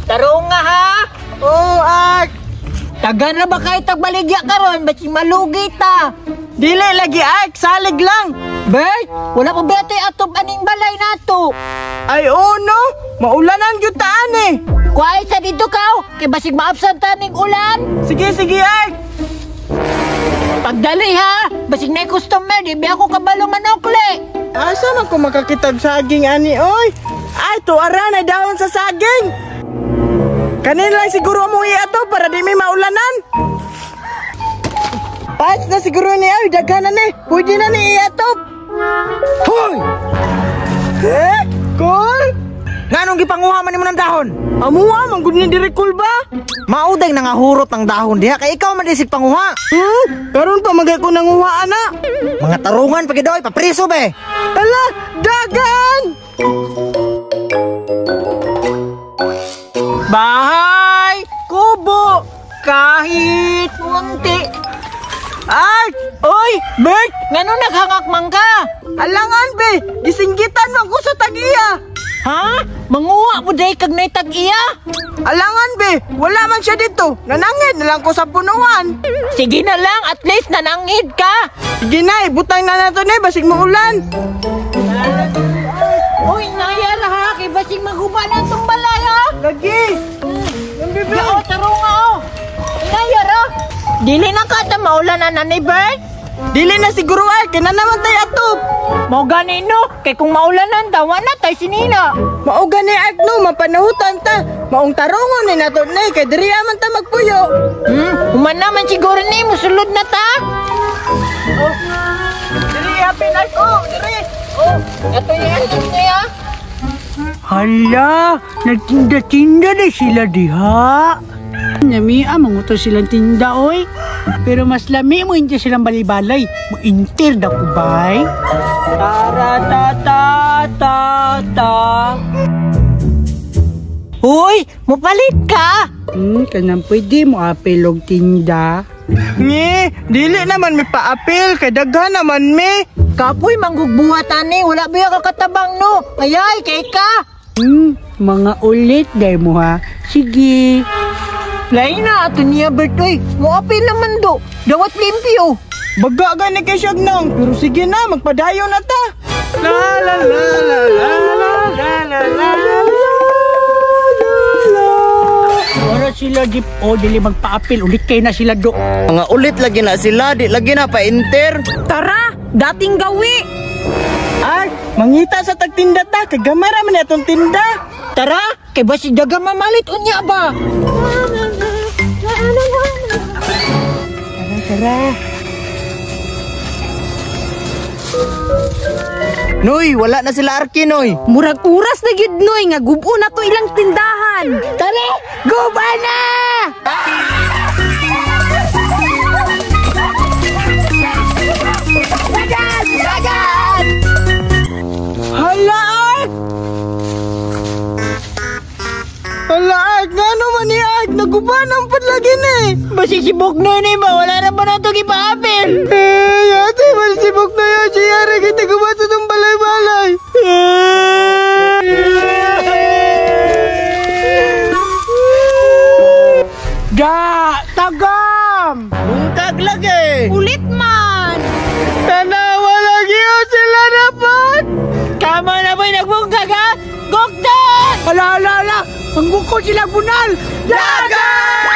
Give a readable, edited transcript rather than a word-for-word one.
Tarong nga ha? Oo, Art. Taga na ba kayo tagbaligya karon? Ba't malugi ta? Dili lagi, Art. Salig lang. Bert, wala pa bete atop aning balay nato. Ay, oo, no. Maulanan yun taan eh. Kuhay sa dito kao, kay basig maabsent taning ulan. Sige, Art. Pagdali ha, basig na customer, di ba ako kabalo manokli. Asa man ko makakitag saging ani, oy? Ay, tuara na dahon sa saging. Kanina lang siguro mo iato para di may maulanan. Pas na siguro ni ay daghanan ni. Pwede na ni iato. Hoy! Cool? Nganong gipanguha man nimo ng dahon? Amuha man gud ni diri cool ba? Mauday nangahurot ng dahon diha kay ikaw man disig panguha. Karon pa magay ko nanguha ana. Mga tarungan pagidoy papriso be. Ala, dagan! Bahay, kubo, kahit munti. Ay, oy, Bert, Ngano naghangak man ka? alangan be, gisinggitan man ko sa tagiya. Ha? Manguha mo day kag nay tag-iya? Alangan be, wala man siya dito. Nanangid na lang ko sa punuan. Sige na lang, at least nanangid ka. Sige na, butang na nato na, basig mo ulan. Uy, nayara ha, kay basig maghuba na itong balay ha. Lagi. Yao, taro nga o. Nayara. Dili na ka ta maulanan na ni Bert. Dili na siguro ay, kaya na naman tayo atop. Mau ganino, kay kung maulanan dawa na tay sinina. Mauga ni Art no, mapanahutan ta. Maong tarongon ni nato na, kay diri aman ta magpuyo. Human naman siguro ni, musulod na ta. Oh, diri hapin ako, diri. Oh, ito yan, niya. Hala, nagtinda-tinda na sila diha. Namia, manguto silang tinda, oy. Pero mas lami mo hindi silang balibalay. Mo-inter na ko, bay. Tara-ta-ta-ta-ta. Uy, mupalit ka. Kanang pwede mo apelog tinda. Ni, dili naman mi paapil, kay daghan naman mi. Kapoy, manggugbuhat ani. Wala ba ka katabang no? Ayay, kay ka. Mga ulit, day mo ha. Sige. Lain na, ato niya, Bertoy. Muapil naman do. Dawat limpyo. Baga gani kay siyag nang, pero sige na, magpadayo na ta. La la la la la la la la la. Wala sila di dili magpaapil. Ulit kayo na sila do. Mga ulit lagi na sila, di lagi na pa-inter. Tara, dating gawi. Ay, mangita sa tagtinda ta, kay gamara man itong tinda. Tara, kay basig daga mamalit unya ba? Tara. Noy, wala na sila Arki, Noy. Murag uras na gid noy nga gubo na to ilang tindahan. Tara, guba na! Dagan! Hala, Art! Hala, Art! Nga naman ni Art? Nagubanan pa lagi na eh! Basig sibok na ni ba? Wala na ba na ito ipaapil? Yate, masibok na yan. Siyara kita gumasa ng balay-balay. Tagam! Bungkag lagi. Ulit man! Tanawa lagi yun sila dapat. Kama na ba'y nagbungkag ha? Goktan! Ala! Manggukod sila bunal! Dagan!